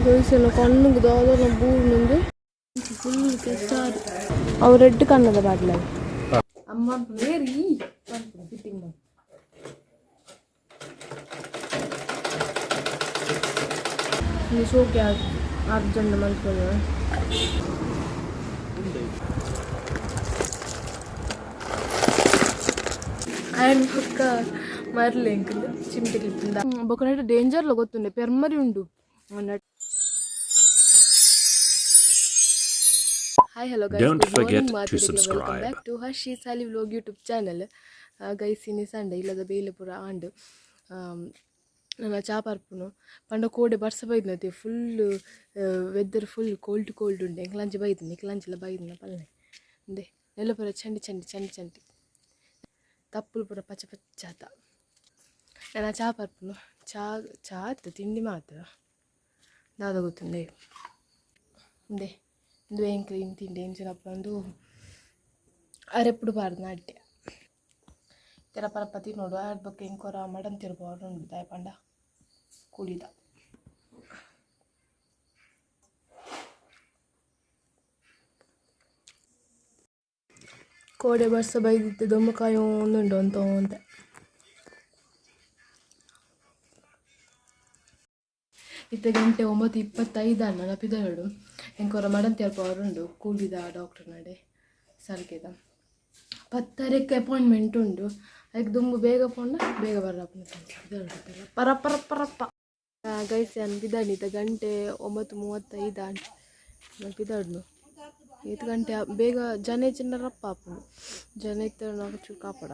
Guys, ಕಣ್ಣುಗ್ ದಾದನ ಬೂರ್ನುಂದು full ಕೆಸರ್. ಅವು red ಕಣ್ಣದ ಬಾಟ್ಲ ಅಮ್ಮ Mary fitting. ಶೋಕಿ ಅರ್ಜೆಂಟ್ ಮಲ್ಪೊಡು. ಆಯನ್ ಬೊಕ್ಕ ಮರ್ಲೆ ಎಂಕುಲು ಚಿಮಟೆ ಕ್ಲಿಪ್ಪಿಂದ ಬೊಕ್ಕ ನೆಟ್ ಡೇಂಜರ್ಲ ಗೊತ್ತುಂಡೆ, ಪೆರ್ಮರಿ ಉಂಡು. Hi, hello guys. Don't good forget morning. To Welcome subscribe. Back to Harshi Sali vlog YouTube channel. Guys, ಇನಿ ಸಂಡೆ, ಇಲ್ಲದ ಬೇಲೆ ಪೂರ ಆಂಡ್. ನನ್ನ ಚಾ ಪರ್ಪುನು ಪಂಡ ಕೋಡೆ ಬರ್ಸ ಬೈದ್ನತೆ, full weather, full cold cold ಉಂಡು. ಎಂಕ್ಲಂಚಿ ಬೈದು, ನಿಕ್ಲಂಚಿಲ ಬೈದ್ನ ಪಲ್ಲೆ. ಇಂದೆ ನೆಲ ಪೂರ ಚಂಡಿ ಚಂಡಿ ಚಂಡಿ ಚಂಡಿ, ತಪ್ಪುಲು ಪೂರ ಪಚ್ಚ ಪಚ್ಚ ಆತ. ನನ್ನ ಚಾ ಪರ್ಪುನು. ಚಾ ಚಾ ಆತು, ತಿಂಡಿ ಮಾತ್ರ ದಾದ ಗೊತ್ತುಂಡೆ. ಇಂದೆ ಇಂದು ಎಂಕ್ಲು ಇನ್ ತಿಂಡಿ ಎಂಚಿನಪ್ಪ ಅಂದು ಅರೆಪ್ಪುಡು ಪಾಡ್ದು ಅಡ್ಡೆ ತೆರ ಪರಪ್ಪ ತಿನ್ನೋಡು. ಆಡ್ ಬೊಕ್ಕ ಎಂಕೊರ ಮಡನ್ ತಿರ್ಬೋರು ಉಂಡು, ದಾಯ ಪಂಡ ಕೂಲಿದ. ಕೋಡೆ ಬರ್ಸ ಬೈದಿತ್ತು, ದೊಮ್ಮಕಾಯಿ ಒಂದುಂಡು ಅಂತ ಅಂತ. ಇತ್ತೆ ಗಂಟೆ 9:25 ಅನ್ನ ಪಿದರುಡು. ಎಂಕೊರ ಮಡಂತಿಯಲ್ಪ ಉಂಡು ಕೂಲಿದ ಡಾಕ್ಟರ್ ನಡೆ ಸರ್ಗೆದ. 10 ತಾರೀಕು ಅಪಾಯಿಂಟ್ಮೆಂಟ್ ಉಂಡು. ಅದಕ್ಕೆ ದುಂಬು ಬೇಗ ಪೋಂಡ ಬೇಗ ಬರ್ರಪ್ಪನ. ಪರ ಪರ ಪರಪ್ಪ. ಗೈಸ್, ಯಾನ್ ಪಿದಾಡ್ನಿ. ಗಂಟೆ 9:35 ಆಂಡ್. ನಾನು ಪಿದಾಡ್ನು. ಏತ್ ಗಂಟೆ ಬೇಗ ಜನ ಹೆಚ್ಚಿನ ರಪ್ಪ ಆಪುಂಡು. ಜನ ಇತ್ತ ನಾವು ಚೂರು ಕಾಪಾಡ.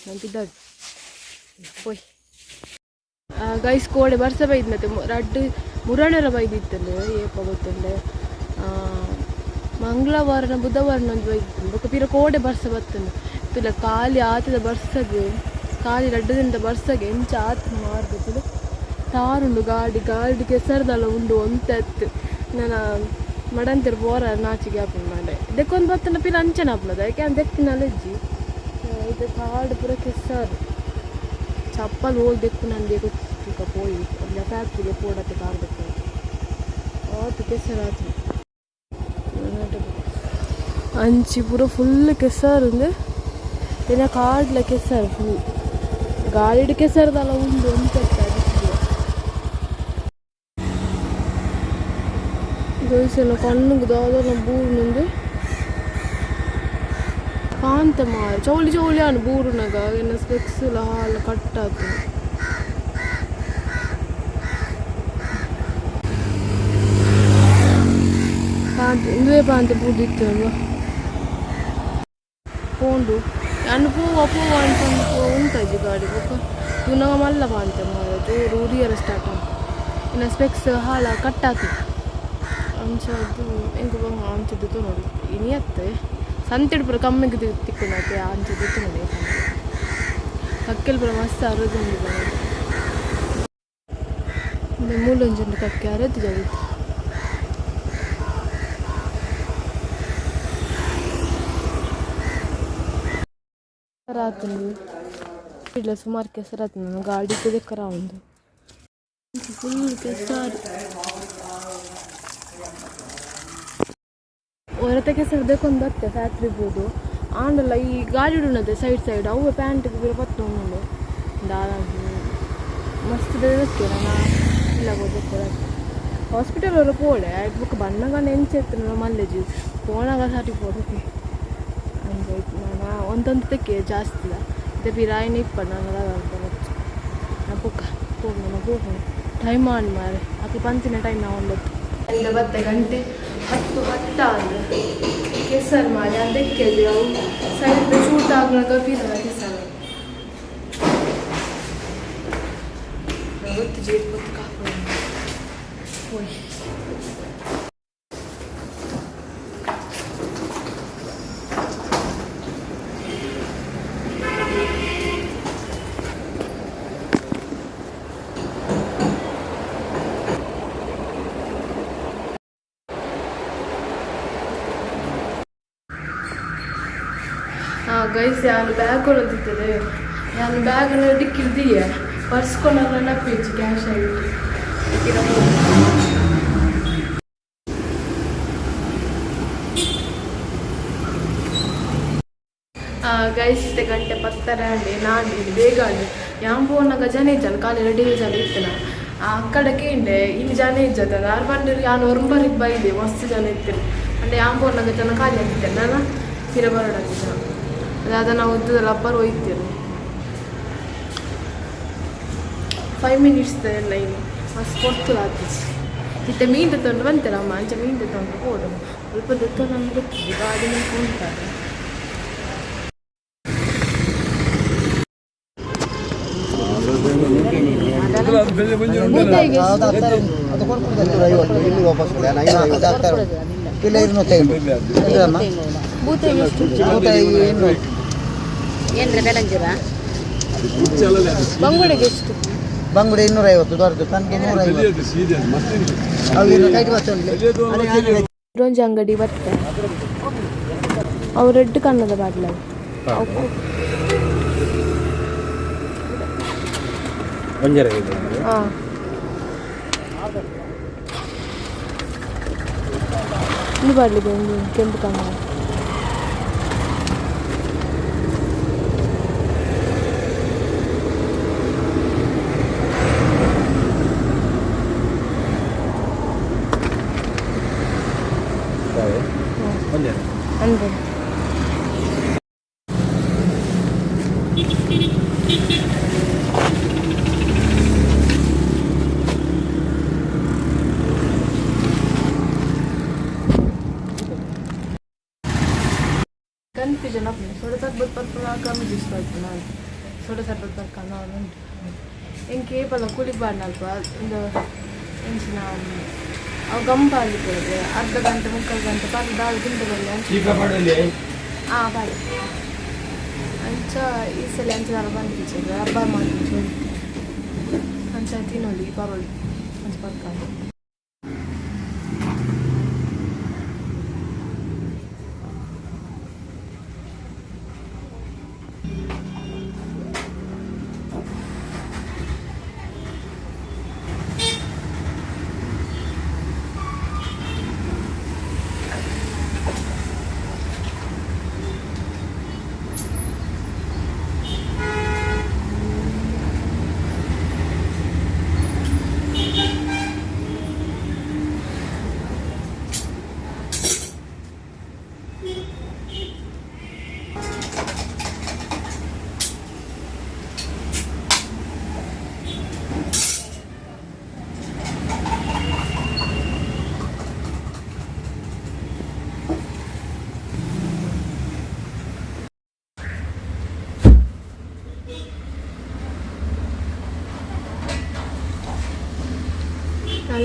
ನಾನು ಪಿದಾಡ್ ಪೋಯ್. ಗೈಸ್, ಕೋಡೆ ಬರ್ಸ ಬೈದ್ನತೆ, ರಡ್ಡ್ ಮುರಣರ ಬೈದಿತ್ತಂಡು. ಏಪ ಗೊತ್ತುಂಡೆ? ಮಂಗಳವಾರನ ಬುಧವಾರನ ಒಂಜಿ ಬೈದಿತ್ತು. ಬೊಕ್ಕ ಪಿರ ಕೋಡೆ ಬರ್ಸ ಬತ್ತುಂಡು. ತುಲೆ, ಖಾಲಿ ಆತದ ಬರ್ಸಗ್, ಖಾಲಿ 2 ದಿನದ ಬರ್ಸಗ್ ಎಂಚ ಆತ್ ಮಾರ್ದು ತಾರುಂಡು ಗಾಡಿ. ಗಾಡಿ ಕೆಸರ್ದಲ್ಲ ಉಂಡು ಒಂತೆ ಅತ್ತು. ನನ ಮಡಂತೆರ್ ಬೋರ ನಾಚಿಗೆ ಆಪುಂಡು ಮಾರ್ರೆ. ದೆಕ್ಕೊಂದು ಬತ್ತನ ಪಿರ ಅಂಚನೆ ಆಪುಂಡು. ಯಾಕೆ ದೆಕ್ಕಿನಲ್ಲ ಇಜ್ಜಿ. ಇದು ಕಾಡು ಪೂರ ಕೆಸರು. ಚಪ್ಪಲ್ ಹೋಗಿ ದೆಕ್ಕು ನಂಗೆ ಗೊತ್ತು. ಪೋಯಿ ಒಂಜ ಫ್ಯಾಕ್ಟ್ರಿಗೆ ಪೋಡತ್ತೆ ಕಾರ್ ದೆಕ್ಕು. ಆತು ಕೆಸರು ಆತು. ಅಂಚಿ ಪೂರ ಫುಲ್ ಕೆಸರು ಉಂದು. ಇನ್ನ ಕಾಡ್ಲ ಕೆಸರು ಫುಲ್, ಗಾಳಿಡ್ ಕೆಸರ್ದಲ್ಲ ಉಂಡು ಒಂತೆ. ಗೈಸ್, ಕಣ್ಣುಗ್ ದಾದನ ಬೂರ್ನುಂದು ಕಾಂತ ಮಾರ್ ಚೌಲಿ ಚೌಲಿ ಆಂಡ್ ಬೂರುನಗ. ಎನ್ನ ಸ್ಪೆಕ್ಸ್ ಲ ಹಾಲ್ ಕಟ್ ಆತು. ಪಾಂತೆ ಇಂದುವೆ ಪಾಂತೆ ಬೂರ್ದಿತ್ತು ಪೋಂಡು. ಯಾನ್ ಪೋವ ಪೋವ ಅನ್ಕೊಂಡು ಉಂತಾಜಿ ಗಾಡಿ. ಬೊಕ್ಕ ತೂನಗ ಮಲ್ಲ ಪಾಂತೆ ಮಾರ್ರೆ, ಜೋರು ಉರಿಯರ ಸ್ಟಾರ್ಟ್ ಆಂಡ್. ಇನ್ನ ಸ್ಪೆಕ್ಸ್ ಹಾಲ ಕಟ್ ಆತು. ಅಂಚದ್ದು ಎಂಕ್ ಅಂಚದ್ದು ತೂನೋಡು. ಇನಿ ಅತ್ತೆ ಸಂತೆಡ್ ಪೂರ ಕಮ್ಮಿಗ್ ತಿಕ್ಕುನತೆ, ಅಂಚ ತಿಕ್ಕುನಡೆ. ಕಕ್ಕೆಲ್ ಪೂರ ಮಸ್ತ್ ಅರದುಂಡು. ಮೂಲೊಂಜಿ ಉಂಡು, ಕಕ್ಕೆ ಅರದು ಜಾಗಿತ್ತು. ಆತುಂಡು ಇಡ್ಲ ಸುಮಾರು ಕೆಸರಾತು. ನಾನು ಗಾಡಿ ದೆಕ್ಕರ ಉಂಡು, ಫುಲ್ ಕೆಸರು. ಹೊರತೆ ಕೆಸರು ದೆಕ್ಕೊಂದು ಬತ್ತೆ ಫ್ಯಾಕ್ಟ್ರಿ ಪೋದು. ಆಂಡಲ ಈ ಗಾಡಿ ಉಂಡತೆ ಸೈಡ್ ಸೈಡ್, ಅವು ಪ್ಯಾಂಟ್ ಪೂರ ಪತ್ತೊಂದುಂಡು. ದಾದ ಮಸ್ತ್ ದೆಕ್ಕೆ. ನಾನು ಇಲ್ಲ ದೆಕ್ಕರ ಹಾಸ್ಪಿಟಲ್ ವರ ಪೋಡೆ ಆಯ್ತು. ಬೊಕ್ಕ ಬನ್ನಗ ಎಂಚ ಇತ್ತು ಮಲ್ಲೆಜಿ, ಪೋನಾಗ ಸಾಟಿ ಪೋಡಕ್ಕೆ ಅಂಚ ನಾನು ಒಂತೊಂದು ತೆಕ್ಕೆ ಜಾಸ್ತಿ ಇಲ್ಲ. ಇತ್ತೆ ಪಿರಾಯಿನ ಇಪ್ಪ ನಾನು ನಾ ಪೊಕ್ಕ ಪೋಪುಂಡು ಪೋಪುಂಡು. ಟೈಮ್ ಆಂಡ್ ಮಾರೆ, ಅಕ್ಲು ಪಂತಿನ ಟೈಮ್ ನಾವು 9 ಇಂದ ಬತ್ತೆ. ಗಂಟೆ 10:10 ಆಂಡ್. ಕೆಸರು ಮಾರೆ ಅದಕ್ಕೆ ಅವು ಸೈಡ್ ಚೂಟ್ ಆಗುವಾಗ ಪಿರ ಕೆಸರು ಗೊತ್ತು. ಜೇಟ್ ಗೊತ್ತು ಕಾಪು ಹೋಯ್. ಗೈಸ್, ಯಾನು ಬ್ಯಾಗ್ ಕೊಡೋದಿತ್ತದೆ. ನಾನು ಬ್ಯಾಗ್ ಡಿಕ್ಕಿಲ್ದಿಯೆ, ಪರ್ಸ್ ಕೊನಲ್ಲ. ಪಿಚ್ಚಿ ಕ್ಯಾಶ್ ಆಗಿತ್ತು. ಗೈಸ್ ಇತ್ತೆ ಗಂಟೆ ಪತ್ತರ ಅಂಡೆ ನಾಂಡಿ ಬೇಗ ಅಂಡು ಯಾನ್ ಪೋನಗ ಜನ ಇಜ್ಜಾನ ಖಾಲಿ ರೆಡಿ ಜನ ಇತ್ತನ. ಆ ಅಕ್ಕಡ ಕೇಂಡೆ ಇನ್ನು ಜನ ಇಜ್ಜದ ಆರು ಬಂದಿರು ಯಾನ್ ಒರಂಬರಿಗೆ ಬೈದೆ ಮಸ್ತ್ ಜನ ಇತ್ತಿರು. ಅಂಡೆ ಯಾನ್ ಪೋನಗ ಜನ ಖಾಲಿ ಆಗ್ತಿದ್ದೆ ನಾನು ಪಿರ ಬರೋಡ ಜನ ಅದಾದ ನಾವು ಉದ್ದದ ರಬ್ಬರ್ ಒಯ್ತಿರು. 5 ಮಿನಿಟ್ಸ್ ಲೈನ್ ಮಸ್ತ್ ಪೊರ್ತುಲ ಆತಿಜಿ. ಇತ್ತೆ ಮೀನ್ ತೊಂಡು ಬಂತೆರಮ್ಮ ಅಂಚ ಮೀನ್ ತೊಂಡು ಪೋಡು ಅಲ್ಪ ದೆತ್ತೊ ನಮ್ಗೆ ಗೊತ್ತಿದೆ ಗಾಡಿ ಉಂಟಾರೆ. ಬಂಗುಡೆಗೆ ಎಷ್ಟು? ಬಂಗುಡೆ 250, ದೊಡ್ಡದು ತನಗೆ 150. ರೋಂಜಿ ಅಂಗಡಿ ಬತ್ತೆ ಅವು ರೆಡ್ ಕಣ್ಣದ ಬಾಟ್ಲ. ಹಾಂ ಇದು ಬಾಟ್ಲಿಗೆ ಒಂದು ಕೆಂಪು ಕಣ್ಣ. ಅಂದ್ರೆ ಕನ್ಫ್ಯೂಷನ್ ಆಪುಂಡು. ಸೋಡ ಸರ್ಬತ್ ಪರ್ಪುನ ಕಮ್ಮಿ ಜ್ಯೂಸ್ ಪರ್ಪುನ ಸೋಡ ಸರ್ಬತ್ ಪರ್ಕನ ಉಂಟು. ಎಂಕ್ ಏಪಲ ಕುಲಿಗ್ ಬಾರ್ನಲ್ಪ ಒಂದು ಎಂಚಿನ ಅವು ಗಂಪಾದಿಪ್ಪುಂಡು. ಅರ್ಧ ಗಂಟೆ ಮುಕ್ಕಾಲು ಗಂಟೆ ಪರ್ ದಾಲ್ ತಿಂದು ಬರಲಿ ಅಂಚ. ಆ ಬಾಡಿ ಅಂಚ ಈ ಸಲ ಅಂಚ ದಾಲ ಬಂದಿಜ್ಜಿ ರಬ್ಬರ್ ಮಾಡ್ತಿಜ್ಜಿ ಅಂಚ ತಿನ್ನೊಲಿ ಬರೋಲಿ ಅಂಚ ಪರ್ಕಂಡು.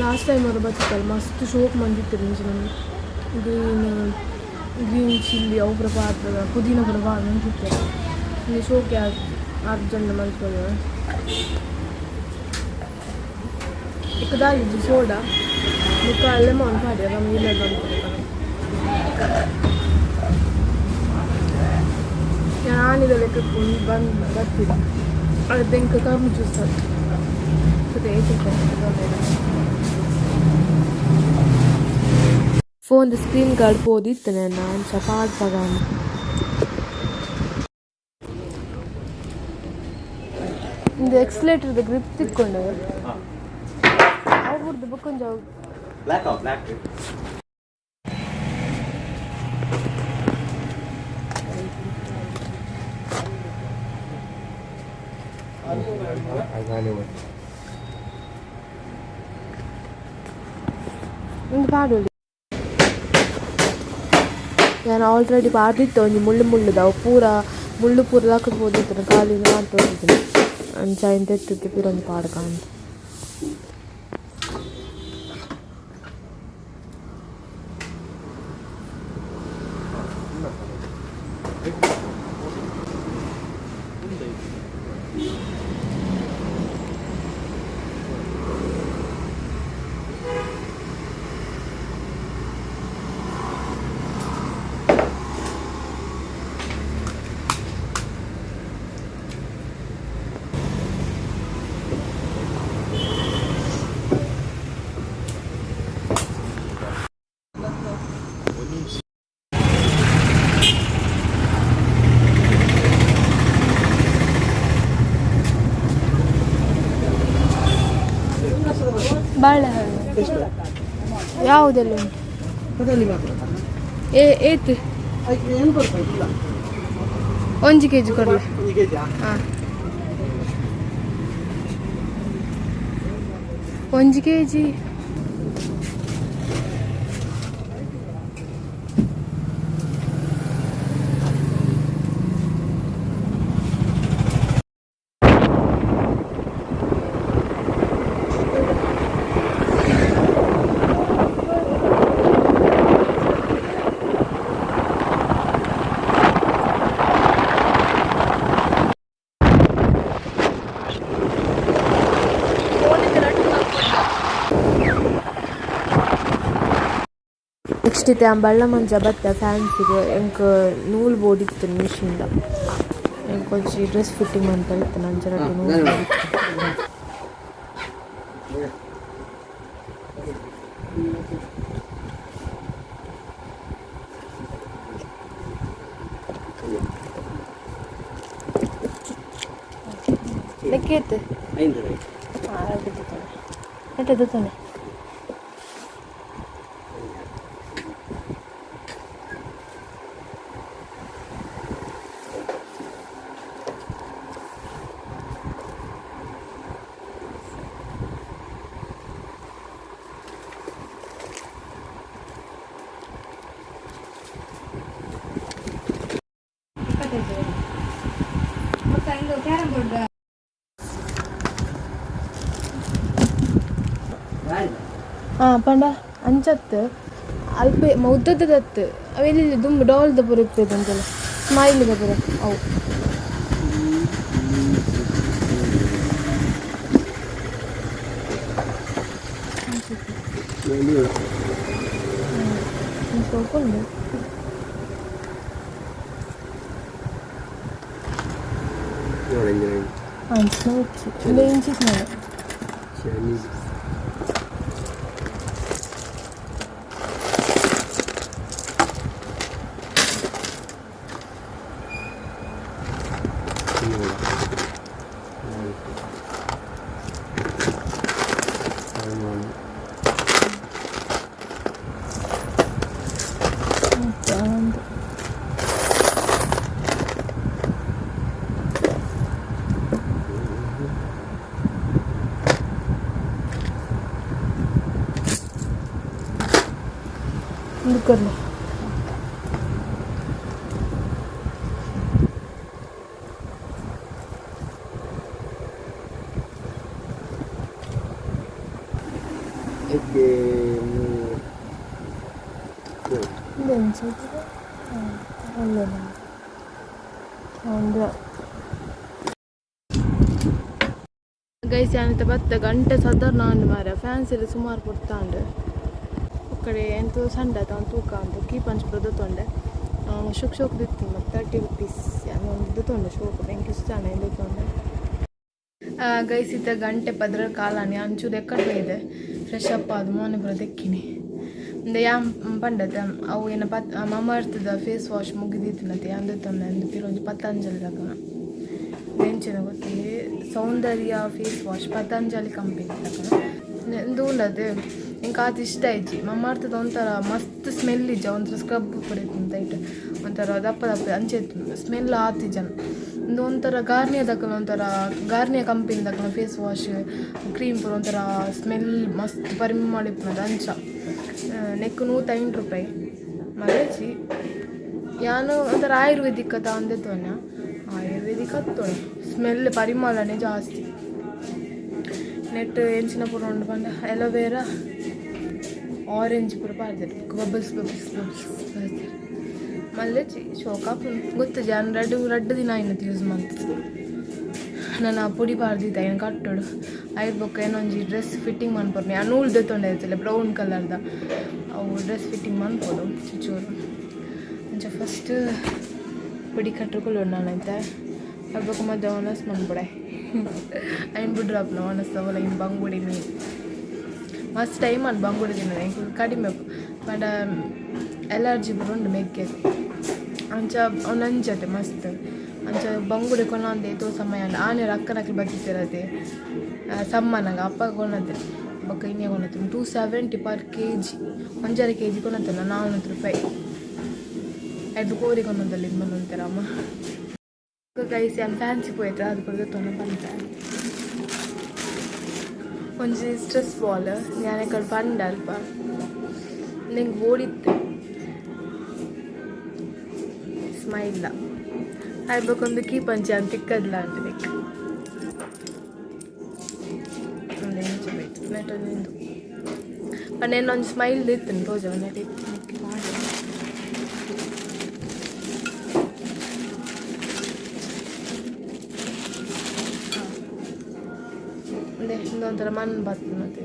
ಲಾಸ್ಟ್ ಟೈಮ್ ಅವರು ಬತ್ತಿತ್ತಲ್ಲ ಮಸ್ತ್ ಶೋಕ್ ಮಂದಿತ್ತು. ನಮ್ಗೆ ಗ್ರೀನ್ ಗ್ರೀನ್ ಚಿಲ್ಲಿ ಅವು ಪೂರ ಪಾಡ್ದದ, ಪುದೀನ ಪೂರ ಪಾಡ್ದು ಮಂತಿತ್ತು. ಇನ್ನು ಶೋಕೆ ಆರು ಜನ ಮಲ್ಪೊಡು. ಇಕ್ಕ ದಾದಿಜ್ಜಿ ಸೋಡಾ ಬೊಕ್ಕ ಲೆಮನ್ ಪಾಡ್ಯೆರ್ ನಮ ಇಲ್ಲಡ್ ಮನ್ಪುನ. ಯಾನ್ ಆನಿದ ಲೆಕ್ಕ ಬಂದ್ ಬತ್ತಿನಿ. ಅರ್ಧ ಎಂಕ್ ಕರ್ಬ್ ಜ್ಯೂಸ್ ಫೋನ್ ಸ್ಕ್ರೀನ್ ಗಾರ್ಡ್ ಪೋದಿತ್ತನೆ ಅಂಚ ಪಾಡ್ಪಗ. ಇಂದು ಎಕ್ಸಲೇಟರ್ದ ಗ್ರಿಪ್ ತಿಕ್ಕೊಂಡು ಅವು ಬುಡ್ದು ಬೊಕ್ಕೊಂಜ. Black black. ಇಂದು ಪಾಡೊಲಿ. ಯಾನ್ ಆಲ್ರೆಡಿ ಪಾಡ್ದಿತ್ತೆ ಒಂಜಿ ಮುಳ್ಳು ಮುಳ್ಳುದ ಅವು ಪೂರ ಮುಳ್ಳು ಪೂರ ಲಕ್ಕುದು ಪೋದಿತ್ತುಂಡು ಖಾಲಿ ಮಾತ ಅಂಚ ಐನ್ ದೆತ್ತುದು ಪಿರ ಒಂಜಿ ಪಾಡ್ಕ ಅಂದ್. ಬಾಳೆಹಣ್ಣು ಎಷ್ಟು? ಯಾವುದೆಲ್ಲ ಉಂಟು? ಅದರಲ್ಲಿ ಮಾತ್ರ. ಏ ಏತ್? ಅದಕ್ಕೆ 80 ರೂಪಾಯಿ ಇಲ್ಲ. 1 ಕೆಜಿ ಕೊಡಲ. 1 ಕೆಜಿಯಾ? ಹಾಂ, 1 ಕೆಜಿ. ನೆಕ್ಸ್ಟ್ ಇತ್ತೆ ಆ ಬಳ್ಳ ಮಂಜ ಬತ್ತ ಫ್ಯಾನ್ಸಿಗೆ ಎಂಕ್ ನೂಲು ಬೋಡಿತ್ತು ಮಿಷಿನ್ದ. ಎಂಕ್ ಒಂಜಿ ಡ್ರೆಸ್ ಫಿಟ್ಟಿಂಗ್ ಅಂತ ಇತ್ತು ನಂಜ ರಡ್ಡ್ ನೂಲು ಬೋಡಿತ್ತು. ಲೆಕ್ಕೇತ್? 500. ಹಾಂ, ರಡ್ಡ್ ತೋನೆ ಎಟ್ಟದ ತೋನೆ. ಹಾಂ, ಪಂಡ ಅಂಚತ್ತು ಅಲ್ಪ ಉದ್ದದತ್ತು ಅವೆಲ್ಲ ದುಂಬು ಡಾಲ್ದ ಪೂರ ಇಪ್ಪೇದು ಅಂತೆಲ್ಲ ಸ್ಮೈಲ್ದ ಪೂರ ಅವು. ಸೋಪುಂಡು. ಅಂಚಿನ ಹೆಚ್ಚು ಇಲ್ಲ ಇಂಚಿನ. Chinese. ಒಂದು ಕೊಡ್ಲಿ. ಅದಕ್ಕೆ ಎಂಚ ಅಲ್ಲ ಒಂದು ಗೈಸ್, ಯಾನಿತ ಬತ್ತ ಗಂಟೆ ಸದರ್ ನಾಂಡು ಮಾರ ಫ್ಯಾನ್ಸಿಲ್ ಸುಮಾರು ಪೊರ್ತಾಂಡು. ಕಡೆ ಎಂತ ಸಂಡ ತಾನು ತೂಕ ಅಂತ ಕೀ ಪಂಚ್ ಪುರ ತೊಂಡೆ. ಶೋಕ್ ಶೋಕ್ ದಿತ್ತು ಮತ್ತು 30 ರುಪೀಸ್ ಒಂದು ತೊಂಡೆ. ಶೋಕ್ ಬೆಂಕಿ ಇಷ್ಟಾನೆ ಇದು ತೊಂಡೆ. ಗೈಸ್, ಇತ್ತ ಗಂಟೆ ಪದ್ರ ಕಾಲಾನಿ ಅಂಚೂರು ಎಕ್ಕಡ್ಲೆ ಇದೆ. ಫ್ರೆಶ್ ಅಪ್ ಅದು ಮೋನೆ ಪೂರ ದೆಕ್ಕಿನಿ. ಇಂದ ಯಾಮ್ ಪಂಡತೆ ಅವು ಏನ ಪತ್ ಮಮ ಅರ್ಥದ ಫೇಸ್ ವಾಶ್ ಮುಗಿದಿತ್ತಿನತೆ ಅಂದು ತಂದೆ ಅಂದು ಪಿರೊಂಜಿ ಪತಂಜಲಿ ತಕನ ಎಂಚಿನ ಗೊತ್ತಿಲ್ಲ, ಸೌಂದರ್ಯ ಫೇಸ್ ವಾಶ್ ಪತಂಜಲಿ ಕಂಪನಿ ತಕನ. ಇಂದು ಉಂಡದೆ ಎಂಕ್ ಆತ್ ಇಷ್ಟ ಇಜ್ಜಿ. ಮಮ್ಮ ಅರ್ಥದ ಒಂಥರ ಮಸ್ತ್ ಸ್ಮೆಲ್ ಇಜ್ಜ, ಒಂಥರ ಸ್ಕ್ರಬ್ ಪಡೆಯುತ್ತೆ ಇಟ್ಟು ಒಂಥರ ದಪ್ಪ ದಪ್ಪ ಅಂಚೆ ಸ್ಮೆಲ್ ಆತಿಜನ. ಇಂದು ಒಂಥರ ಗಾರ್ನಿಯರ್ ದಕ್ಕನ, ಒಂಥರ ಗಾರ್ನಿಯರ್ ಕಂಪನಿ ದಕ್ಕನ ಫೇಸ್ ವಾಶ್ ಕ್ರೀಮ್ ಪೂರ ಒಂಥರ ಸ್ಮೆಲ್ ಮಸ್ತ್ ಪರಿಮಳ ಇಪ್ಪುನದ ಅಂಚ. ನೆಕ್ಕ್ 105 ರೂಪಾಯಿ ಮರಚಿ. ಯಾನು ಒಂಥರ ಆಯುರ್ವೇದಿಕ್ ಅದ ಅಂದೆ ತೋನ, ಆಯುರ್ವೇದಿಕ್ ಅತ್ತೋಣ ಸ್ಮೆಲ್ ಪರಿಮಳನೇ ಜಾಸ್ತಿ. ನೆಟ್ ಎಂಚಿನ ಪೂರ ಉಂಡು ಪಂಡ ಅಲೋವೆರಾ ಆರೆಂಜ್ ಪೂರ ಪಾಡ್ದೆರ್, ಬಬಲ್ಸ್ ಬಬಲ್ಸ್ ಬಬಲ್ಸ್ ಪಾಡ್ದೆರ್. ಮಲ್ಲೆಚಿ ಶೋಕ್ ಆಪುಂಡು ಗೊತ್ತು. ಜಾನ್ ರಡ್ಡ್ ರಡ್ಡ್ ದಿನ ಆಯ್ನತ್ ಯೂಸ್ ಮಂತ್. ನನ್ನ ಪೊಡಿ ಪಾಡ್ದಿತ್ತೆ ಐನ್ ಕಟ್ಟೊಡು. ಐರ್ ಬೊಕ್ಕ ಏನೊಂಜಿ ಡ್ರೆಸ್ ಫಿಟ್ಟಿಂಗ್ ಮನ್ಪೊಡು. ಆ ನೂಲು ದೆತ್ತೊಂಡೆ ಇತ್ತಿಲ್ಲ ಬ್ರೌನ್ ಕಲರ್ದ, ಅವು ಡ್ರೆಸ್ ಫಿಟ್ಟಿಂಗ್ ಮನ್ಪೊಡು ಚೂಚೂರು ಅಂಚ. ಫಸ್ಟ್ ಪೊಡಿ ಕಟ್ಟುಕೊಳ್ಳೋಣ ನಾನು ಐತೆ. ಅರ್ ಬೊಕ್ಕ ಮಧ್ಯ ಒಣಸ್ ಮನ್ಪೊಡೆ. ಐನ್ ಬುಡ್ರಪ್ನ ಒಣಸ್ ಅವಲ ಇನ್ ಬಂಗುಡೆ ಮೀನು. ಮಸ್ತ್ ಟೈಮ್ ಅನ್ ಬಂಗುಡೆ ತಿನ್ನೋದು ಎಂಕ್ ಕಡಿಮೆ ಪಂಡ ಎಲರ್ಜಿ ಪೂರ ಉಂಡು ಮೆಗ್ಗೆಗ್. ಅಂಚ ಒಂಜತೆ ಮಸ್ತ್ ಅಂಚ ಬಂಗುಡೆ ಕೊನೊಂದೆ ಏತೋ ಸಮಯ ಆಂಡ್ ಆನೆರ್ ಅಕ್ಕನಕ್ಲು ಬತ್ತಿತ್ತೆರತೆ ಸಮ್ಮನಗ ಅಪ್ಪಗ ಕೊನತ್ತೆ ಬೊಕ್ಕ ಇನಿ ಕೊನತ್ತೆ 270 ಪರ್ ಕೆಜಿ ಒಂಜರೆ ಕೆಜಿ ಕೊನತ್ತಲ್ಲ 400 ರೂಪಾಯಿ ಐದು ಕೋರಿ ಕೊನೊಂದಲ್ಲಿ ಇದು ಬಂದಂತಾರಮ್ಮ. ಗೈಸ್, ಯಾನ್ ಫ್ಯಾನ್ಸಿ ಪೋಯ್ತು, ಅದು ಕೊಡ್ದು ತೊನ ಬಂತ. ಒಂಜಿ ಸ್ಟ್ರೆಸ್ ಬಾಲ್ ಯಾನ್ ಕಡೆ ಪಂಡ ಅಲ್ಪ ನಿಂಗೆ ಓಡಿತ್ತು ಸ್ಮೈಲ್ ಆಯ್ಬೇಕೊಂದು ಕೀ ಪಂಚೆ ಅಂತ ತಿಕ್ಕದ್ಲ ಅಂತ ಬೇಕು. ಒಂದು ಇಂಚು ಬೇಕು ನೆಟ್ ಒಂದು ಪಂಡ ಒಂಜಿ ಸ್ಮೈಲ್ ಇತ್ತು ತೋಜ ನೆಟ್ ಇತ್ತು ನೆಕ್ ಮಾಡಿ. ಅದೇ ಇನ್ನೊಂಥರ ಮನ್ ಬರ್ತದೆ ಮತ್ತೆ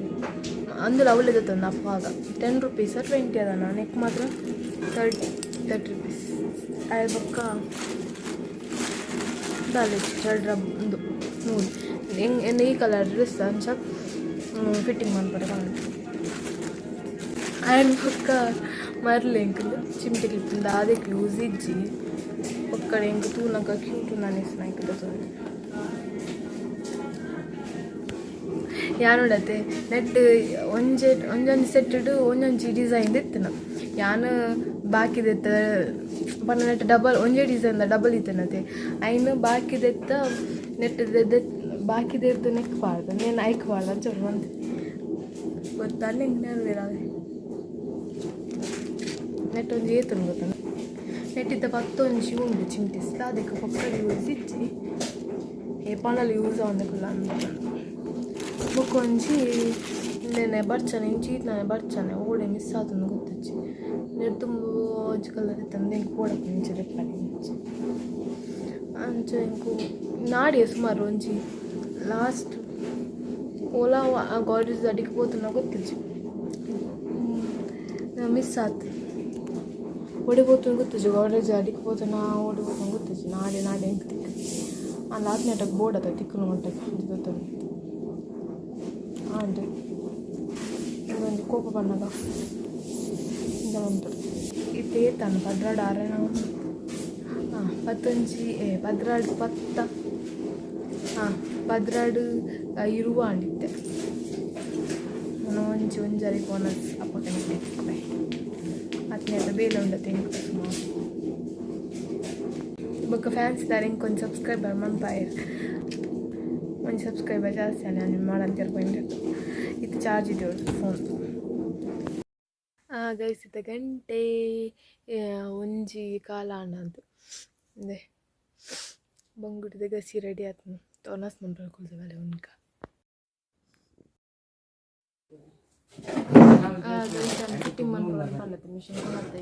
ಅಂದ್ರೆ ಅವಳಿದೆ ಅಪ್ಪಾಗ 10 ರುಪೀಸ 20 ಅದ ನೆಕ್ ಮಾತ್ರ 30 30 ರುಪೀಸ್. ಆಯ್ ಬೊಕ್ಕ ದಾಲೆ ರಡ್ ರಬ್ ಉಂದು ನೂಲು ಎಂಗ್ ಎನ್ನ ಈ ಕಲರ್ ಡ್ರೆಸ್ ಅಂಚ ಫಿಟ್ಟಿಂಗ್ ಮನ್ಪರೆ ಕಾಣುತ್ತೆ. ಆಯನ್ ಬೊಕ್ಕ ಮರ್ಲೆ ಎಂಕುಲು ಚಿಮ್ಟೆ ಕ್ಲಿಪ್ ದಾದೆಕ್ ಯೂಸ್ ಇಜ್ಜಿ. ಬೊಕ್ಕ ಎಂಕ್ ತೂನಗ ಕ್ಯೂಟ್ ಅನಿಸ್ನ ಎಂಕ್ ತೋಜೊಂದು. ಯಾನುಡತೆ ನೆಟ್ ಒಂಜೆ ಒಂಜೊಂಜಿ ಸೆಟ್ಟುಡು ಒಂಜೊಂಜಿ ಡಿಸೈನ್ ಇತ್ತಿನ ಯಾನ್ ಬಾಕಿದೆತ್ತ ಪಂಡ ನೆಟ್ ಡಬಲ್ ಒಂಜೆ ಡಿಸೈನ್ ಡಬಲ್ ಇತ್ತಿನತೆ. ಐನ್ ಬಾಕಿದೆತ್ತ ನೆಟ್ ಬಾಕಿದೆರ್ದು ನೆಕ್ ಪಾಡ್ದು ನೇನ್ ಐಕ್ ಪಾಡ್ದು ಅಂಚ ಬಂತು ಗೊತ್ತಾ ಎಂಕ್ ನೆರವೇರಾವೆ. ನೆಟ್ ಒಂಜಿ ಏತುಂಡು ಗೊತ್ತಾ? ನೆಟ್ಟಿತ್ತ ಪತ್ತೊಂಜಿ ಉಂಡು ಚಿಂಟಿಸ್ ಅದಕ್ಕೆ ಪಕ್ಕ ಯೂಸ್ ಇಜ್ಜಿ, ಏಪಾಂಡಲ ಯೂಸ್ ಆವೊಂದು ಅಂದ. ಬೊಕ್ಕ ಒಂಜಿ ಇಂದೆನೆ ಬರ್ಚನೆ ಇಂಚಿ ಇತ್ತ್ನಾನೆ ಬರ್ಚನೆ ಓಡೆ ಮಿಸ್ ಆತುಂಡು ಗೊತ್ತಿಜ್ಜಿ. ನೆಟ್ ದುಂಬು ಒಂಜಿ ಕಲರ್ ಇತ್ತಂದು ಎಂಕ್ ಬೋಡಾಪುಂಡು ಇಂಚ ದೆಪ್ಪರೆ ಇಂಚ ಅಂಚ. ಎಂಕ್ ನಾಡಿಯೆ ಸುಮಾರು ಒಂಜಿ ಲಾಸ್ಟ್ ಓಲಾ ಗೋಡ್ರೇಜ್ ಅಡಿಕ್ ಪೋತುನ ಗೊತ್ತಿಜ್ಜಿ, ಮಿಸ್ ಆತು. ಓಡೆ ಪೋತುಂಡು ಗೊತ್ತಿಜ್ಜಿ. ಗೋಡ್ರೇಜ್ ಅಡಿಕ್ ಪೋತುನ ಓಡೆ ಪೋತುಂಡು ಗೊತ್ತಿಜ್ಜಿ. ನಾಡೆ ನಾಡೆ ಎಂಕ್ ತಿಕ್ ಆಂಡ ಆತ್ನೇಟಗ್ ಬೋಡತ್ತ ತಿಕ್ಕುನ ಮಟ್ಟಕ್ಕೆ ಅಂಚ ಆಂಡ್ ಉಂದೊಂಜಿ ಕೋಪ ಬನ್ನಗ ಇಂಚ ಮನ್ಪೊಡು. ಇತ್ತೆ ಏತಾಂಡ್? 12 ಆರೆನ ಹಾಂ ಪತ್ತೊಂಜಿ ಏ 12 ಪತ್ತ ಹಾಂ 12:20 ಆಂಡ್ ಇತ್ತೆ. ನನ ಒಂಜಿ ಒಂಜರೆ ವನಸ್ ಅಪಗನೆ ತಿಕ್ಕುವೆ. ಆತ್ನೇಟ ಬೇಲೆ ಉಂಡತೆ ಎಂಕ್ ಸುಮಾರು. ಬೊಕ್ಕ ಫ್ಯಾನ್ಸ್ ದಾರ್ ಎಂಕ್ ಒಂಜಿ ಸಬ್ಸ್ಕ್ರೈಬರ್ ಮನ್ಪಾಯೆರ್. ಒಂಜಿ ಸಬ್ಸ್ಕ್ರೈಬರ್ ಜಾಸ್ತಿ ಆಂಡ್ ಯಾನ್ ಮಾಡಂತೆರ್ ಪೋಯಿನ್. ಇತ್ತೆ ಚಾರ್ಜ್ ಇಜ್ಜಿ ಫೋನ್. ಗೈಸ್, ಇತ್ತೆ ಗಂಟೆ 1:15 ಆಂಡ್. ಇಂದೆ ಬಂಗುಡೆದ ಗಸಿ ರೆಡಿ ಆತುಂಡು. ವನಸ್ ಮನ್ಪರೆ ಕುಲ್ದೆ ಬಲೆ ಉನ್ಕ. ಗೈಸ್, ಯಾನ್ ಫಿಟ್ಟಿಂಗ್ ಮನ್ಪುನ ಪಂಡತೆ ಮಿಷಿನ್ ಕೊನತ್ತೆ.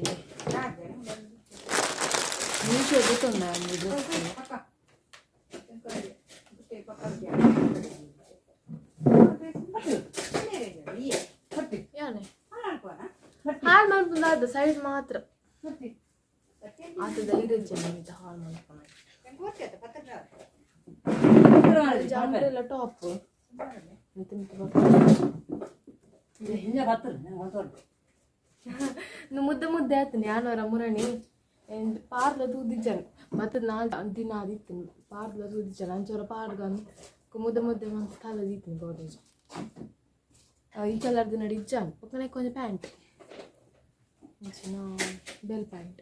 ಮೀಶೋ ದೆತೊಂಡ ಒಂಜಿ ಡ್ರೆಸ್. ಯಾನೆ ಹಾಳು ಮನ್ಪುಂಡ ಅದ ಸೈಡ್ ಮಾತ್ರ ಆತ ಧೈರ್ಯ ಜನ ಹಾಳು ಮನ್ಪುನ. Umbrella top. ಮುದ್ದೆ ಮುದ್ದೆ ಆತನಿ ಯಾನವರ ಮುರಣಿ ಪಾರ್ಲ ತೂದಿಜ್ಜನ್ ಮತ್ತೆ ನಾಲ್ ದಿನ ಆದಿತ್ತು ಪಾರ್ಲ ತೂದಿಜ್ಜನ್ ಅಂಚೋರ ಪಾರ್ಗನ್ ಮುದ್ದೆ ಮುದ್ದೆ ಮಂತ್ ತಲೆ ದೀತೀನಿ ಗೋಡ್ರೇಜ್. ಈ ಕಲರ್ ದಿನ ಇಜ್ಜಾನ್. ಬೊಕ್ಕ ಒಂಜಿ ಪ್ಯಾಂಟ್ ಅಂಚಿನ bell pant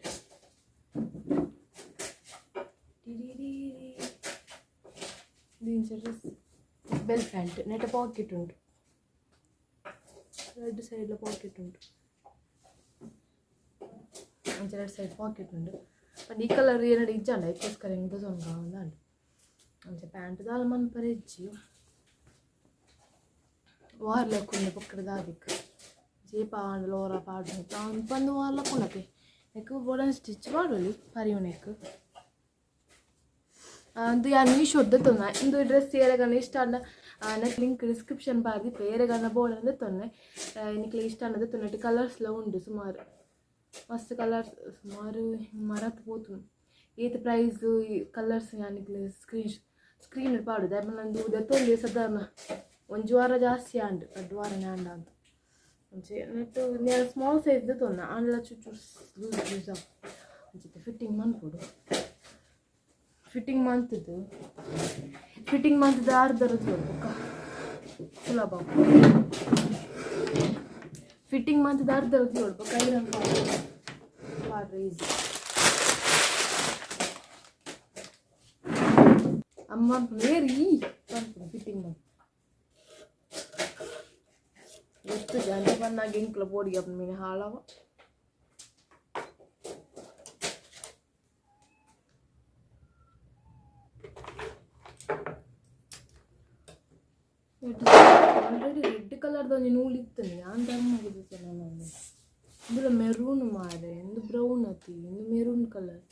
dress bell pant ನೆಟ ಪಾಕೆಟ್ ಉಂಟು, ರೆಡ್ ಸೈಡ್ಲ ಪಾಕೆಟ್ ಉಂಟು. ಅಂಚ ರೆಡ್ ಸೈಡ್ ಪಾಕೆಟ್ ಉಂಟು. ಪಂಡ ಈ ಕಲರ್ ಏನಡ ಇಜ್ಜಾಂಡ ಐಕ್ಕೋಸ್ಕರ ಎಂಕ್ ದೆತೊನ್ಗ ಅಂದ್. ಅಂಚ ಪ್ಯಾಂಟ್ ದಾಲ ಮನ್ಪರೆ ಇಜ್ಜಿ. ವಾರ್ಲಕ್ಕುಂಡು ಪೊಕ್ಕಡೆ ದಾದಿಕ್ ಜೇಪ ಆಂಡಲ ಒರ ಪಾಡುನ ಪಂದ್ ವಾರ್ಲಕ್ಕುಂಡತೆ. ನೆಕ್ಕ್ ಬೋಡಾಂಡ ಸ್ಟಿಚ್ ಪಾಡೊಲಿ ಪರಿಯುನೆಕ್. ಅಂದು ಯಾನ್ ಮೀಶೋಡ್ ದೆತೊನ್ನ. ಇಂದು ಡ್ರೆಸ್ ಏರೆಗಾಂಡ ಇಷ್ಟ ಆಂಡ ನೆಕ್ ಲಿಂಕ್ ಡಿಸ್ಕ್ರಿಪ್ಷನ್ ಪಾಡ್ದಿಪ್ಪೆ. ಏರೆಗಾಂಡ ಬೋಡಾಂಡ ದೆತೊನ್ನೆ. ನಿಕ್ಲೆಗ್ ಇಷ್ಟ ಆಂಡ ದೆತೊನ್ನೆ. ಕಲರ್ಸ್ಲ ಉಂಡು ಸುಮಾರು, ಮಸ್ತ್ ಕಲರ್ಸ್ ಸುಮಾರು. ಮರತ್ ಪೋತುಂಡು. ಏತ್ ಪ್ರೈಸ್ ಕಲರ್ಸ್ ಯಾನ್ ನಿಕ್ಲೆ ಸ್ಕ್ರೀನ್ ಸ್ಕ್ರೀನ್ ಪಾಡುದೆ. ದಾಯೆ ಪಂಡ ಉಂದು ದೆತ್ತೊಂದು ಸಾಧಾರಣ ಒಂಜಿ ವಾರ ಜಾಸ್ತಿ ಆಂಡ್, ರಡ್ಡ್ ವಾರನೇ ಆಂಡ ಅಂತ. ಅಂಚೆ ನೆಟ್ ಯಾನ್ ಸ್ಮಾಲ್ ಸೈಜ್ ದೆತೊನ್ನ ಆಂಡಲ ಚೂರು ಚೂರು ಲೂಸ್ ಲೂಸ್ ಅಂಚಿತ್ತೆ. ಫಿಟ್ಟಿಂಗ್ ಮನ್ಪೊಡು. ಫಿಟ್ಟಿಂಗ್ ಮಂತದ್ದು ಫಿಟ್ಟಿಂಗ್ ಮಂತದ್ದು ಅರ್ಧ ಬೊಕ್ಕ ಸುಲಭ. ಫಿಟ್ಟಿಂಗ್ ಮಂತದ್ದು ಅರ್ಧ ಬೊಕ್ಕ ಐರನ್ ಪಾಡ್ರೆ ಈಸಿ. ಅಮ್ಮ ಮೇರಿ ಪನ್ಪುನು ಫಿಟ್ಟಿಂಗ್ ಮಂತ್ ಗೊತ್ತು ಜನ ಪನ್ನಾಗ ಎಂಕ್ಲ ಪೋಡಿಗೆ ಅಪ್ಪನ ಮೀನು ಹಾಳವ. ಆಲ್ರೆಡಿ ರೆಡ್ ಕಲರ್ದ ಒಂಜಿ ನೂಲು ಇತ್ತನೆ ಯಾನ್ ಧರ್ಮಗುದು ನಾನು. ಇಂದುಲ ಮೆರೂನ್ ಮಾರೆ, ಇಂದು ಬ್ರೌನ್ ಅತಿ, ಇಂದು ಮೆರೂನ್ ಕಲರ್.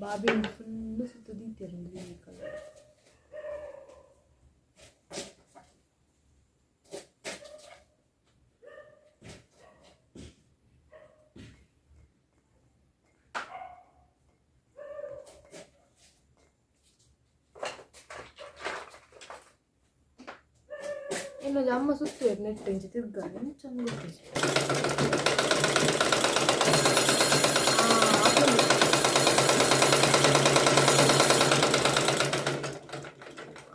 ಬಾಬಿನ್ ಫುಲ್ ಸುತ್ತ ದೀತೆರ್ ಉಂದು ಈ ಕಲರ್. ಇನ್ನೊಂದು ಅಮ್ಮ ಸುತ್ತುವೆರ್ ನೆಟ್ ಇಂಚ ತಿರ್ಗಾರೆ ಎಂಚ ಗೊತ್ತಿಜ್ಜಿ.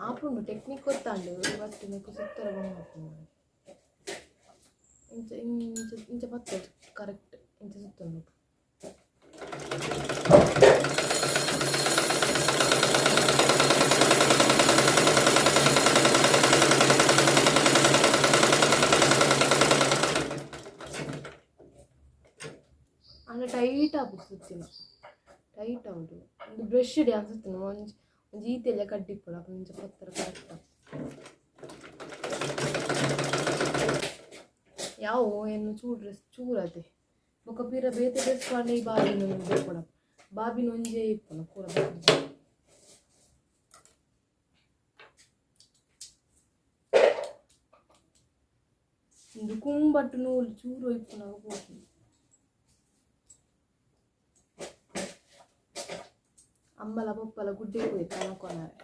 ಆಪುಂಡು, ಟೆಕ್ನಿಕ್ ಗೊತ್ತಾಂಡು. ಬಟ್ ನೆಕ್ಕು ಸುತ್ತರ ಬಂಗಾಪುಂಡು. ಇಂಚ ಇಂಚ ಇಂಚ ಪತ್ತೆ ಕರೆಕ್ಟ್ ಇಂಚ ಸುತ್ತೊಂದು. ಆಂಡ ಟೈಟ್ ಆಪುಜಿ ಸುತ್ತಿನ, ಟೈಟ್ ಆವೊಡು. ಒಂದು ಬ್ರಷ್ ಇಡಿ ಸುತ್ತಿನ ಒಂಜಿ ಒಂಜಿ ಈತೆಲ್ಲ ಕಡ್ಡಿ ಇಪ್ಪೊಡು. ಅಪ ಇಂಚ ಪತ್ತರ ಕರೆಕ್ಟ್. ಯಾವು ಏನು ಚೂರು ಡ್ರೆಸ್ ಚೂರತೆ ಬೊಕ್ಕ ಪಿರ ಬೇತೆ ಡ್ರೆಸ್ ಪಾಂಡ ಈ ಬಾಬಿನ ದೆಪ್ಪೊಡ. ಬಾಬಿನ ಒಂಜೇ ಇಪ್ಪುನ ಪೂರ. ಇಂದು ಕುಂಬಟ್ಟು ನೂಲು ಚೂರು ಇಪ್ಪುನಗ ಪೋಪುಂಡು. ಅಮ್ಮಲ ಪಪ್ಪಲ ಗುಡ್ಡೆ ಪೋಯ್ತು ಅನಕೊನರೆ.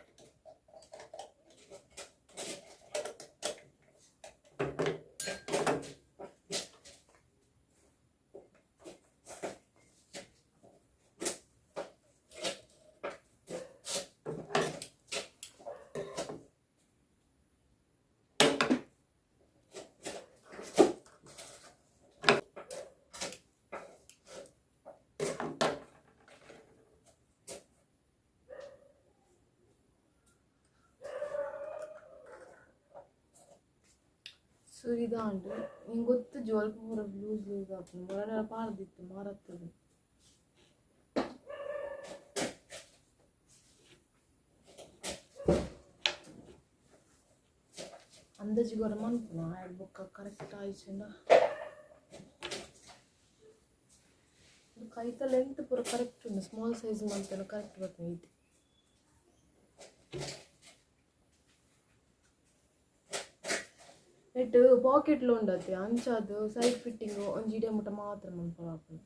ಸುರಿದಾಂಡ್ ನಿಂಗೆ ಗೊತ್ತುಜ್ಜಿ ಅಲ್ಪ ಪೂರ ಲೂಸ್ ಲೂಸ್ ಆಪುಂಡು. ಮೊರನೆಲ ಪಾಡ್ದಿತ್ತು ಮರತ್ತದು. ಅಂದಾಜಿಗೆ ಒರ ಮನ್ಪುನ ಆಯ್ಡ್ ಬೊಕ್ಕ ಕರೆಕ್ಟ್ ಆಯ್ಚಂಡ ಕೈತ ಲೆಂತ್ ಪೂರ ಕರೆಕ್ಟ್ ಉಂಡು. ಸ್ಮಾಲ್ ಸೈಜ್ ಮಲ್ತನ ಕರೆಕ್ಟ್ ಬರ್ಪುಂಡು ಇತ್ತೆ. ನೆಟ್ ಪಾಕೆಟ್ಲ ಉಂಡತ್ತೆ, ಅಂಚಾದ್ ಸೈಡ್ ಫಿಟ್ಟಿಂಗ್ ಒಂಜಿ ಇಡೆ ಮುಟ್ಟ ಮಾತ್ರ ಮನ್ಪೊಡು ಆಪುಂಡು.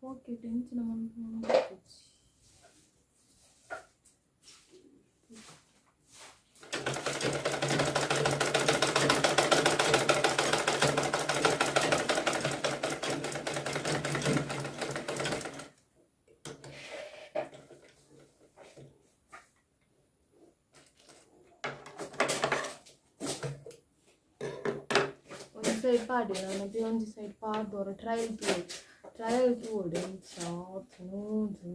ಪಾಕೆಟ್ ಎಂಚಿನ ಮನ್ಪುನ ಗೊತ್ತಿಜ್ಜಿ. ಒಂಜಿ ಸೈಡ್ ಪಾಡಿ ನಾನು ಒಂಜಿ ಸೈಡ್ ಪಾಡ್ದೊರ ಟ್ರಯಲ್ ತೂವೊಡು, ಟ್ರಯಲ್ ತೂವೊಡು ಎಂಚ ಆಪುಂಡು.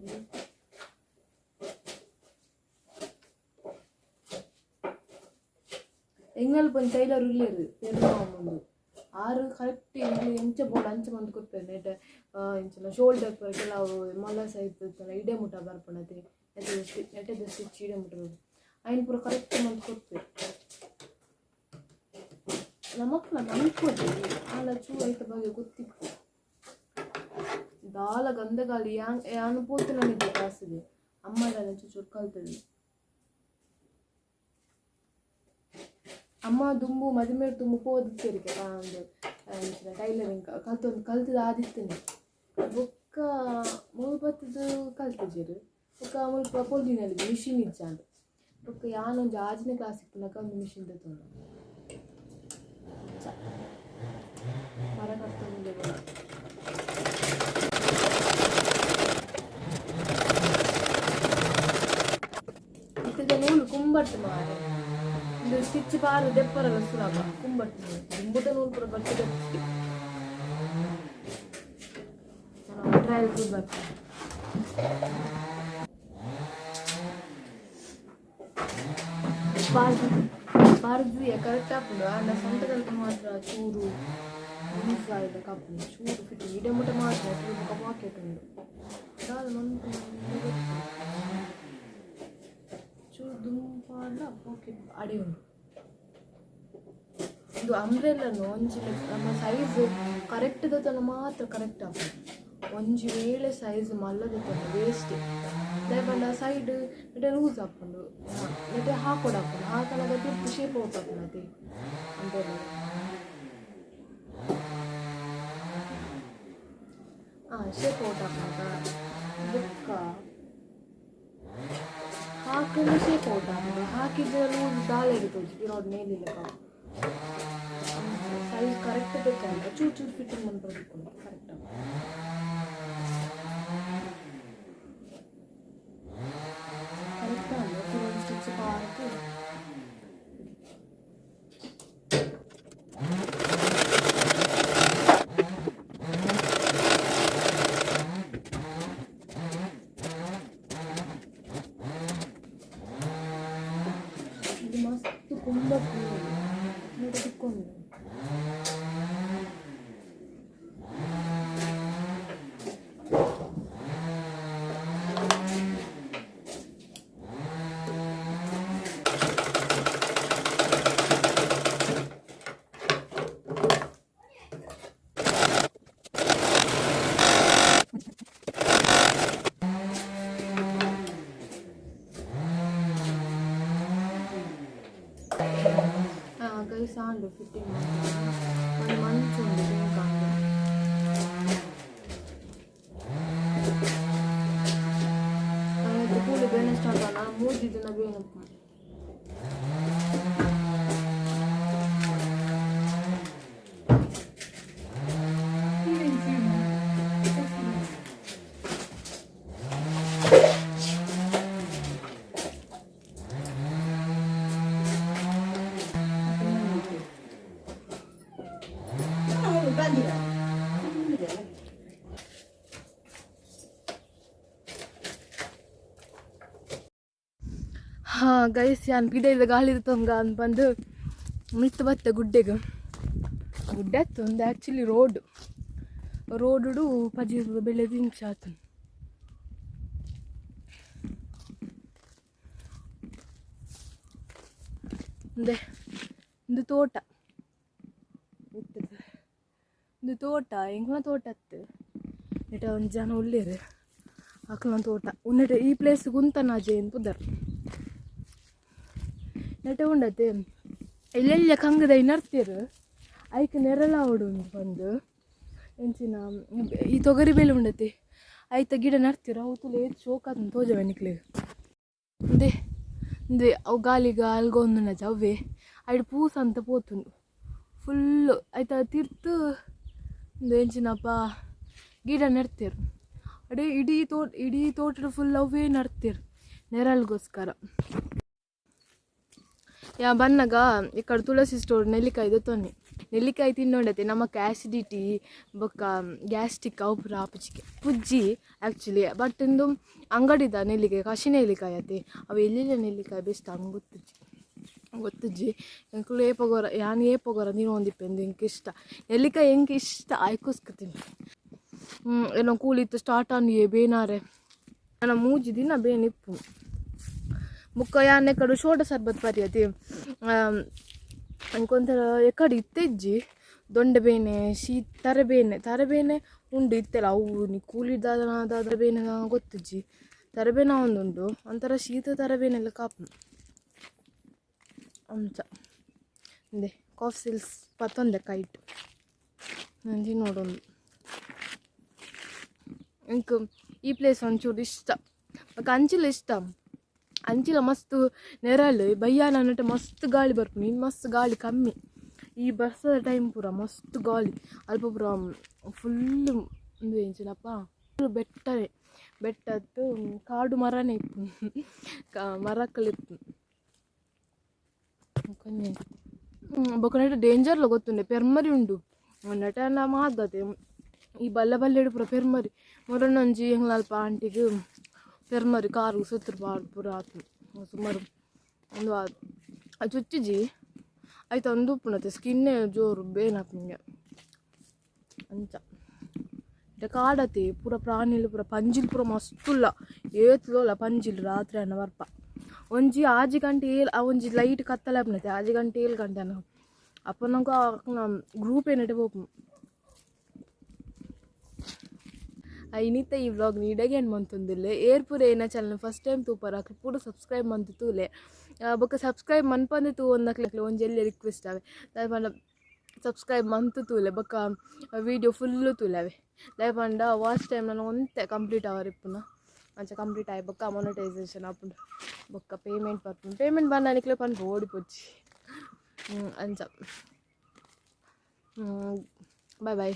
ಎಂಗಲ್ಪ ಒಂಜಿ ಟೈಲರ್ ಉಲ್ಲೆರ್ ಪೆರ್ಮಾವು. ಆರು ಕರೆಕ್ಟ್ ಎಂಕ್ಲು ಎಂಚ ಬೋಡು ಅಂಚ ಮಂತ್ ಕೊರ್ಪೆರ್. ನೆಟ್ ಎಂಚಿನ ಶೋಲ್ಡರ್ ಪೂರ ಕೆಲವು ಮಲ್ಲ ಸೈಜ್ ಇಡೆ ಮುಟ್ಟ ಬರ್ಪುಂಡತೆ, ನೆಟದ ಸ್ಟಿಚ್ ಇಡೆ ಮುಟ್ಟ ಬರ್ಪುಂಡು, ಐನ್ ಪೂರ ಕರೆಕ್ಟ್ ಮಂತ್ ಕೊರ್ಪೆರ್. ನಮಕ್ಲ ಮನ್ಪೊಲಿ, ಆಂಡ ಚೂರು ಐತ ಬಗ್ಗೆ ಗೊತ್ತಿಪ್ಪು. ದಾಲ ಗಂಧಗಾಲಿ ಯಾನ್ ಯಾನ್ ಪೋತುನನಿದ್ದೆ ಕ್ಲಾಸಿಗೆ, ಅಮ್ಮಡ ಚೂರು ಕಲ್ತದೆ. ಅಮ್ಮ ದುಂಬು ಮದಿಮೆಡ್ ದುಂಬು ಪೋದಿತ್ತೆರಿಗೆ ಒಂದು ಎಂಚಿನ ಟೈಲರಿಂಗ್ ಕಲ್ತೊಂದು ಕಲ್ತದ ಆದಿತ್ತನೆ. ಬೊಕ್ಕ ಮುಲ್ಪ ಬತ್ತುದು ಕಲ್ತುಜೆರ್. ಬೊಕ್ಕ ಮುಲ್ಪ ಪೊಲ್ದಿನಲ್ಲಿ ಮಿಷಿನ್ ಇಜ್ಜಾಂಡ್. ಬೊಕ್ಕ ಯಾನೊಂಜಿ 6ನೇ ಕ್ಲಾಸ್ ಇಪ್ಪುನಗ ಒಂದು ಮಿಷಿನ್ ದೆತೊಂಡೆ. ಮರ ಕರ್ತೊಂದು. ಇತ್ತದ ನೂಲು ಕುಂಬಟ್ಟು ಮಾರೆ, ಇದು ಸ್ಟಿಚ್ ಪಾರು ದೆಪ್ಪರಲ್ಲ ಸುಲಭ. ಕುಂಬಟ್ಟು ನೂಲು, ದುಂಬುದ ನೂಲು ಪೂರ ಗಟ್ಟಿ ಗಟ್ಟಿ. ಟ್ರಯಲ್ ತೂದು ಬರ್ತದೆ. ಪಾರ್ದು ಕರೆಕ್ಟ್ ಆಪುಂಡು, ಆಂಡ ಸೊಂಟದಲ್ಪ ಮಾತ್ರ ಚೂರು ಲೂಸ್ ಆಯಿದ ಕಾಪುಂಡು. ಚೂರು ಫಿಟ್ ಇಡೆ ಮುಟ್ಟ ಮಾತ್ರ, ಚೂರು ಬೊಕ ಪಾಕೆಟ್ ಉಂಡು. ದಾದ ಮನ್ಪುನ ಗೊತ್ತಿಲ್ಲ. ಚೂರು ದುಂಬಾಂಡ ಪಾಕೆಟ್ ಅಡೆ ಉಂಡು. ಇದು ಅಂಬ್ರೆಲ್ಲನು ಒಂಜಿ ನಮ್ಮ ಸೈಜ್ ಕರೆಕ್ಟ್ ದತನ ಮಾತ್ರ ಕರೆಕ್ಟ್ ಆಪುಂಡು. ಒಂಜಿ ವೇಳೆ ಸೈಜ್ ಮಲ್ಲ ದೆತೊಂಡ ವೇಸ್ಟ್. ದಾಯೆ ಪಂಡ ಸೈಡ್ ನೆಟೆ ಲೂಸ್ ಆಪುಂಡು, ನೆಟೆ ಹಾಕೊಡಾಪುಂಡು, ಹಾಕನಗ ತಿರ್ತ್ ಶೇಪ್ ಔಟ್ ಆಪುಂಡು ಅತೆ ಅಂಬ್ರೆಲ್ಲ. ಶೇಪ್ ಔಟ್ ಆಪುನಗ ಬೊಕ್ಕ ಹಾಕಂಡ ಶೇಪ್ ಔಟ್ ಆಪುಂಡು. ಹಾಕಿದ್ರೆ ಲೂಸ್ ದಾಲೆಗ್ ತೋಜಿ ಪಿರವುಡು ನೇಲಿಲೆಕ. ಸೈಜ್ ಕರೆಕ್ಟ್ ದೆತ್ತೊಂಡ ಚೂರು ಚೂರು ಫಿಟ್ಟಿಂಗ್ ಮನ್ಪರೆ ತಿಕ್ಕುಂಡು, ಕರೆಕ್ಟ್ ಆಪುಂಡು. ಕರೆಕ್ಟ್ ಆಂಡ್ ಪಿರವುಡು ಸ್ಟಿಚ್ ಪಾರ್ದ್. ಇದು ಮಸ್ತ್ ಕುಂಬಟ್ಟು ಮುಟ ತಿಕ್ಕೊಂದು. ಗೈಸ್, ಆಂಡು ಫಿಟ್ಟಿಂಗ್ ಒಂಜಿ ಮಂಚ ಉಂಡು, ಪಿಂಕ್ ಆಂಡ್. ಕೂಡ್ಲೆ ಬೇನೆ ಸ್ಟಾರ್ಟ್ ಆಂಡ, ಮೂಜಿ ದಿನ ಬೇನೆ ಉಪ್ಪುಂಡು. ಹಾ ಗೈಸ್, ಯಾನ್ ಪಿದೈದ ಗಾಳಿದ ತೊಂಗ ಅಂದ್ ಬಂದು ಮಿತ್ತು ಬತ್ತೆ ಗುಡ್ಡೆಗ್. ಗುಡ್ಡೆ ಅತ್ತು ಒಂದು, ಆ್ಯಕ್ಚುಲಿ ರೋಡ್. ರೋಡುಡು ಪಜೀರು ಬೆಳೆ ದಿಂಚ ಆತುಂಡು. ಉಂದೆ ಉಂದು ತೋಟ ಇತ್ತದ. ಉಂದು ತೋಟ ಎಂಕ್ಲ ತೋಟ ಅತ್ತು. ನೆಟ ಒಂಜಿ ಜನ ಉಲ್ಲೆರ್, ಅಕ್ಲ್ನ ತೋಟ. ಉಂದೆಟ್ ಈ ಪ್ಲೇಸ್ ಗುಂತನಾಜೆ ಇಂದ್ ಪುದರ್. ನೆಟೆ ಉಂಡತೆ ಎಲ್ಲೆಲ್ಲ ಕಂಗದ ನಡ್ತೆರ್, ಐಕ್ ನೆರಳಾವೊಡು ಉಂದು ಪಂದ್ ಎಂಚಿನ ಈ ತೊಗರಿ ಬೇಲೆ ಉಂಡತೆ, ಐತ ಗಿಡ ನಡ್ತೆರ್. ಅವು ತೂಲೆ ಏತ್ ಶೋಕಾತುಂಡು, ತೋಜವೆ ನಿಕ್ಲೆಗ್? ಉಂದೆ ಉಂದುವೆ ಅವು ಗಾಲಿಗ್ ಅಲ್ಗೊಂದುಂಡಚ ಅವ್ವೆ. ಐಟ್ ಪೂಸ ಅಂತ ಪೋತುಂಡು ಫುಲ್ಲು. ಐತ ತಿರ್ತ್ ಉಂದು ಎಂಚಿನಪ್ಪ ಗಿಡ ನೆಡ್ತೆರ್. ಅಡೆ ಇಡೀ ತೋಟ, ಇಡೀ ತೋಟಡ್ ಫುಲ್ ಅವೇ ನಡ್ತೆರ್ ನೆರಳ್ಗೋಸ್ಕರ. ಯಾ ಬನ್ನಗ ಇಕ್ಕಡ ತುಳಸಿ ಸ್ಟೋರ್ ನೆಲ್ಲಿಕಾಯಿ ದೆತ್ತೊನ್ನಿ. ನೆಲ್ಲಿಕಾಯಿ ತಿನ್ನೊಂಡತೆ ನಮಕ್ ಆ್ಯಸಿಡಿಟಿ ಬೊಕ್ಕ ಗ್ಯಾಸ್ಟ್ರಿಕ್ ಅವು ಪೂರ ಆಪುಜಿಗೆ ಪುಜ್ಜಿ ಆ್ಯಕ್ಚುಲಿ. ಬಟ್ ಇಂದು ಅಂಗಡಿದ ನೆಲ್ಲಿಕಾಯಿ ಕಸಿ ನೆಲ್ಲಿಕಾಯಿ ಅತೆ, ಅವು ಎಲ್ಲೆಲ್ಲ ನೆಲ್ಲಿಕಾಯಿ ಬೆಸ್ಟ್ ಅಂದ್ ಗೊತ್ತುಜ್ಜಿ. ಗೊತ್ತುಜ್ಜಿ ಎಂಕುಲು ಏಪಗೊರ ಯಾನ್ ಏಪಗೊರ ತಿನೊಂದಿಪ್ಪೆಂದು ಎಂಕ್ ಇಷ್ಟ ನೆಲ್ಲಿಕಾಯಿ ಎಂಕ್ ಇಷ್ಟ ಆಯ್ಕೋಸ್ಕ ತಿನ್ಪೆ. ಏನೋ ಕೂಲಿತ್ತು ಸ್ಟಾರ್ಟ್ ಆನ್ ಬೇನಾರೆ ನನ್ನ ಮೂಜಿ ದಿನ ಬೇನೆ ಇಪ್ಪು. ಬೊಕ್ಕ ಯಾನ್ ಎಕಡೆ ಸೋಡಾ ಸರ್ಬತ್ ಪರಿಯತಿ ಎಂಕೊಂಥರ ಎಕಡೆ ಇತ್ತೆಜ್ಜಿ ದೊಂಡೆ ಬೇನೆ ಶೀತ ತರೆ ಬೇನೆ ತರೆ ಬೇನೆ ಉಂಡು ಇತ್ತೆಲ್ಲ ಅವು ಕೂಲಿ ದಾದ ಬೇನೆ ಗೊತ್ತುಜ್ಜಿ ತರಬೇನ ಒಂದುಂಡು ಒಂಥರ ಶೀತ ತರಬೇನೆಲ್ಲ ಕಾಪು ಅಂಚ ಇಂದೆ ಕಾಫ್ ಸಿಲ್ಸ್ ಪತ್ತೊಂದೆ ಕೈಟ್ ನಂಜಿ ನೋಡೊಂದು ಎಂಕ್ ಈ ಪ್ಲೇಸ್ ಒಂಚೂರು ಇಷ್ಟ ಬೊಕ ಅಂಚಿಲ ಇಷ್ಟ ಅಂಚಿಲ ಮಸ್ತ್ ನೆರಳು ಬಯ್ಯಾನ ಮಸ್ತ್ ಗಾಳಿ ಬರ್ಪುಂಡು ಇನ್ನು ಮಸ್ತ್ ಗಾಳಿ ಕಮ್ಮಿ ಈ ಬರ್ಸದ ಟೈಮ್ ಪೂರ ಮಸ್ತ್ ಗಾಳಿ ಅಲ್ಪ ಪೂರ ಫುಲ್ ಉಂದು ಎಂಚಿನಪ್ಪ ಬೆಟ್ಟನೆ ಬೆಟ್ಟದ್ದು ಕಾಡು ಮರನೇ ಇಪ್ಪು ಮರಕ್ಕಲು ಇಪ್ಪು ಕೊಂಜಿ ಬೊಕ ನೆಟ್ ಡೇಂಜರ್ಲ ಗೊತ್ತುಂಡೆ ಪೆರ್ಮರಿ ಉಂಡು ನೆಟನ ಮಾದತೆ ಈ ಬಲ್ಲೆ ಬಲ್ಲೆಡ್ ಪೂರ ಪೆರ್ಮರಿ ಮೊರನೊಂಜಿ ಎಂಗ್ಲ ಅಲ್ಪ ಆಂಟಿಗ್ ಪೆರ್ಮರಿ ಕಾರು ಸುತ್ತುರು ಪಾಡ್ ಪೂರ ಆತು ಸುಮಾರು ಒಂದು ಚುಚ್ಚಿಜಿ ಐತ ಒಂದು ಉಪ್ಪುನತೆ ಸ್ಕಿನ್ನೇ ಜೋರು ಬೇನಾಪುಂಗೆ ಅಂಚ ಇತ್ತೆ ಕಾಡತಿ ಪೂರ ಪ್ರಾಣಿಲು ಪೂರ ಪಂಜಿಲ್ ಪೂರ ಮಸ್ತುಲ್ಲ ಏತ್ಲೋಲ ಪಂಜಿಲ್ ರಾತ್ರಿ ಅನ್ನ ಬರ್ಪ ಒಂಜಿ ಆಜಿ ಗಂಟೆ ಏಲ್ ಆ ಒಂಜಿ ಲೈಟ್ ಕತ್ತಲೆ ಆಪುನತೆ ಆಜಿ ಗಂಟೆ ಏಳು ಗಂಟೆ ಅನ್ನ ಅಪ್ಪ ನಂಗೆ ಗ್ರೂಪ್ ಏನಿಟ್ಟೆ ಪೋಪು. ಇನಿತ ಈ ವ್ಲಾಗ್ ಇಡಗೇನು ಮಂತೊಂದುಲ್ಲೆ ಏರ್ಪುರ ಏನ ಚಾನಲ್ ಫಸ್ಟ್ ಟೈಮ್ ತೂಪರ ಅಕ್ಲು ಪೂರ ಸಬ್ಸ್ಕ್ರೈಬ್ ಮಂತು ತೂಲೆ ಬೊಕ ಸಬ್ಸ್ಕ್ರೈಬ್ ಮನ್ಪಂದೆ ತೂವೊಂದಕ್ಲೆ ಒಂಜಿ ಎಲ್ಯ ರಿಕ್ವೆಸ್ಟ್ ಆವೆ ದಾಯೆ ಪಂಡ ಸಬ್ಸ್ಕ್ರೈಬ್ ಮಂತು ತೂಲೆ ಬೊಕ ವೀಡಿಯೋ ಫುಲ್ಲು ತೂಲೆ ಅವೆ ದಾಯೆ ಪಂಡ ವಾಚ್ ಟೈಮ್ ನನ ಒಂತೆ ಕಂಪ್ಲೀಟ್ ಅವರ್ ಇಪ್ಪುನ ಅಂಚ ಕಂಪ್ಲೀಟ್ ಆಯಿ ಬೊಕ್ಕ ಮೊನಟೈಸೇಷನ್ ಆಪುಂಡು ಬೊಕ್ಕ ಪೇಮೆಂಟ್ ಬರ್ಪುಂಡು ಪೇಮೆಂಟ್ ಬಂದ ನಿಕ್ಲೆ ಪನ್ಪು ಓಡಿಪೊಚ್ಚಿ ಅಂಚ. Bye boy.